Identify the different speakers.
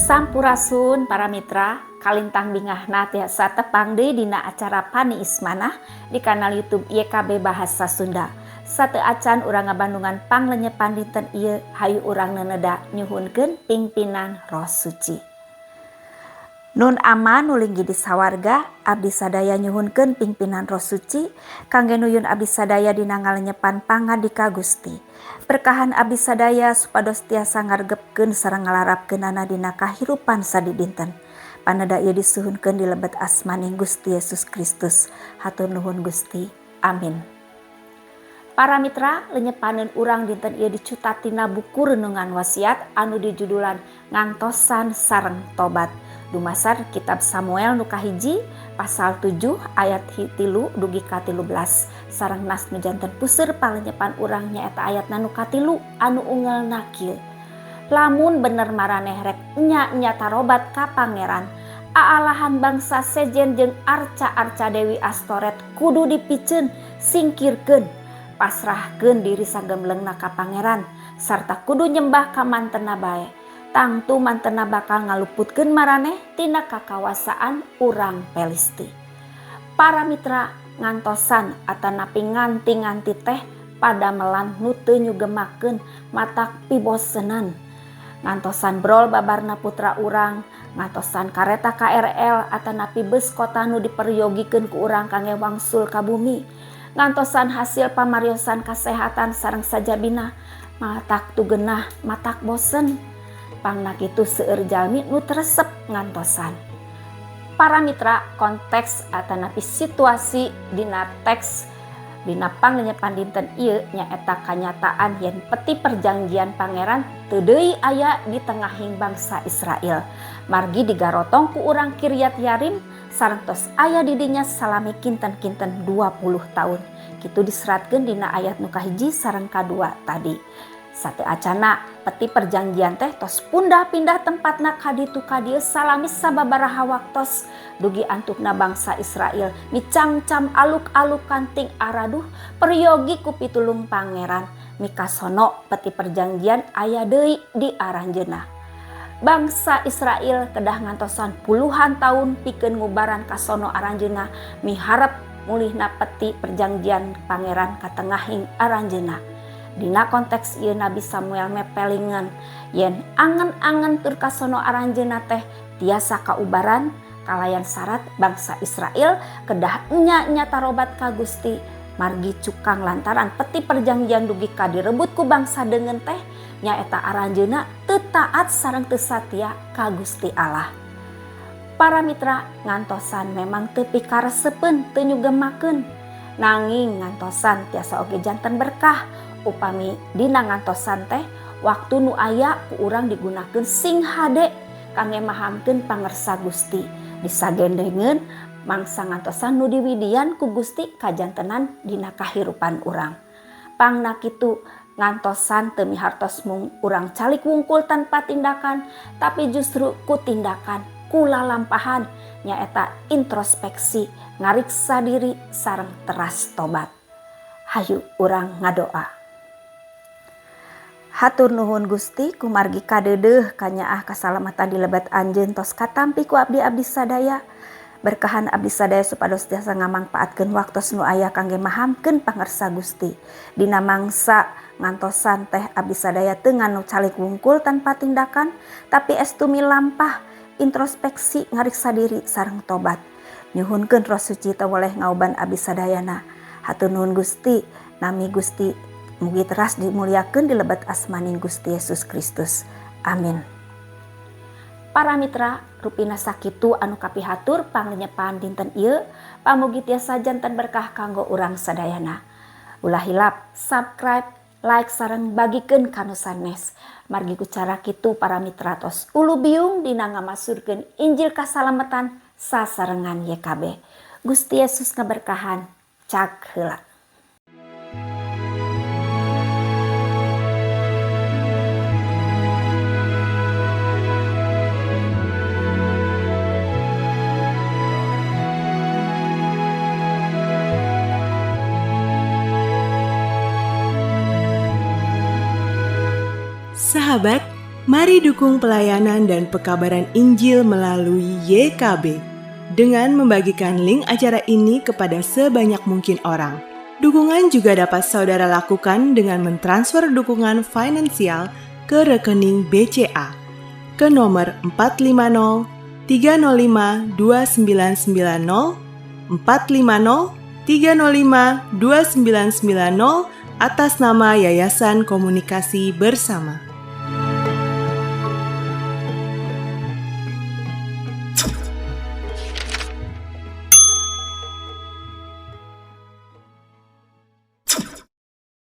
Speaker 1: Sampurasun para mitra, kalintang bingahna tiasa tepang deui dina acara Paniis Manah di kanal YouTube YKB Bahasa Sunda. Sateuacan urang ngabandungan panglenyepan dinten ieu, hayu urang neneda nyuhunkeun pingpinan Roh Suci. Nun Ama nu linggih di sawarga, abdi sadaya nyuhunkeun pingpinan Roh Suci kangge nuyun abdi sadaya dina ngalenyepan pangandika Gusti. Berkahan abdi sadaya supados tiasa ngargepkeun sareng ngalarapkeunana dina kahirupan sadidinten. Paneda ieu disuhunkeun di lebet asmaning Gusti Yesus Kristus. Hatur nuhun Gusti. Amin. Para mitra, lenyepaneun urang dinten ieu dicutat tina buku Renungan Wasiat anu dijudulan Ngantosan Sareng Tobat. Dumasar kitab Samuel nu kahiji pasal 7 ayat 3 dugi ka 13 sareng nas nu janten puseur palenyepan urang nyaeta ayatna nu katilu anu unggelna kieu. Lamun bener maraneh rek nya-nya tarobat ka Pangeran, aalahan bangsa sejen jeung arca-arca Dewi Astoret kudu dipiceun, singkirkeun, pasrahkeun diri sagemblengna ka Pangeran sarta kudu nyembah ka mantena bae. Tangtu mantena bakal ngaluputkeun maraneh tina kakawasaan urang Pelisti. Para mitra, ngantosan atanapi nganti-nganti teh padamelan nu teu nyugemakeun matak pibosenan. Ngantosan brol babarna putra urang, ngantosan kareta KRL atanapi bus kota nu diperyogikeun ku urang kangge wangsul ka bumi. Ngantosan hasil pamariosan kasehatan sareng sajabina, matak tu genah, matak bosen. Pangna kitu seueur jalmi nu teu resep ngantosan. Para mitra, konteks atanapi situasi dina teks dina panglenyepan dinten ieu nyaeta kanyataan yen peti perjanjian Pangeran teu deui aya di tengahing bangsa Israel. Margi digarotong ku urang Kiryat Yarim sareng tos aya di dinya salami kinten-kinten 20 tahun. Kitu diseratkeun dina ayat nu kahiji sareng kadua tadi. Sateuacana peti perjanjian teh tos pundah-pindah tempatna kaditu kadieu salami sababaraha waktos dugi antukna bangsa Israel micangcam aluk-alukan ting araduh peryogi ku pitulung Pangeran. Mikasono peti perjanjian aya deui di aranjeunna. Bangsa Israel kedah ngantosan puluhan tahun pikeun ngubaran kasono aranjeunna miharep mulihna peti perjanjian Pangeran katengahing aranjeunna. Dina konteks ieu Nabi Samuel mepelingan yen angen-angen tur kasono aranjeunna teh tiasa kaubaran kalayan syarat bangsa Israel kedah nya-nya tarobat ka Gusti. Margi cukang lantaran peti perjanjian dugi ka direbut ku bangsa deungeun teh nyaeta aranjeunna teu taat sareng teu satia ka Gusti Allah. Para mitra, ngantosan memang teu pikaresepeun, teu nyugemakeun. Nanging ngantosan tiasa oge janten berkah upami dina ngantosan teh waktu nu aya ku urang digunakeun sing hade kangge mahamkeun pangersa Gusti. Disagendengeun mangsa ngantosan nu diwidian ku Gusti kajantenan dina kahirupan urang. Pangna kitu ngantosan teu mihartos mung urang calik wungkul tanpa tindakan, tapi justru ku tindakan, ku lalampahan nyaeta introspeksi, ngariksa diri sareng teras tobat. Hayu urang ngadoa. Hatur nuhun Gusti kumargi kadeudeuh kanyaah kasalamatan di lebet anjeun tos katampi ku abdi-abdi sadaya. Berkahan abdi sadaya supados tiasa ngamangpaatkeun waktos nu aya kangge mahamkeun pangersa Gusti. Dina mangsa ngantosan teh abdi sadaya teu nganu calik wungkul tanpa tindakan, tapi estu milampah introspeksi ngariksa diri sareng tobat. Nyuhunkeun Roh Suci teu weleh ngauban abdi sadayana. Hatur nuhun Gusti, nami Gusti mugi teras dimuliakeun di lebet asmaning Gusti Yesus Kristus. Amin. Para mitra, rupina sakitu anu kapihatur panglenyepan dinten ieu, pamugi tiasa janten berkah kanggo urang sadayana. Ulah hilap subscribe, like sareng bagikeun ka nu sanes. Margi ku cara kitu para mitra tos ulu biung dina ngamasurkeun Injil kasalametan sasarengan YKB. Gusti Yesus ngaberkahan. Cak heula.
Speaker 2: Sahabat, Mari dukung pelayanan dan pekabaran Injil melalui YKB dengan membagikan link acara ini kepada sebanyak mungkin orang. Dukungan juga dapat saudara lakukan dengan mentransfer dukungan finansial ke rekening BCA ke nomor 450 305 2990 450 305 2990 atas nama Yayasan Komunikasi Bersama.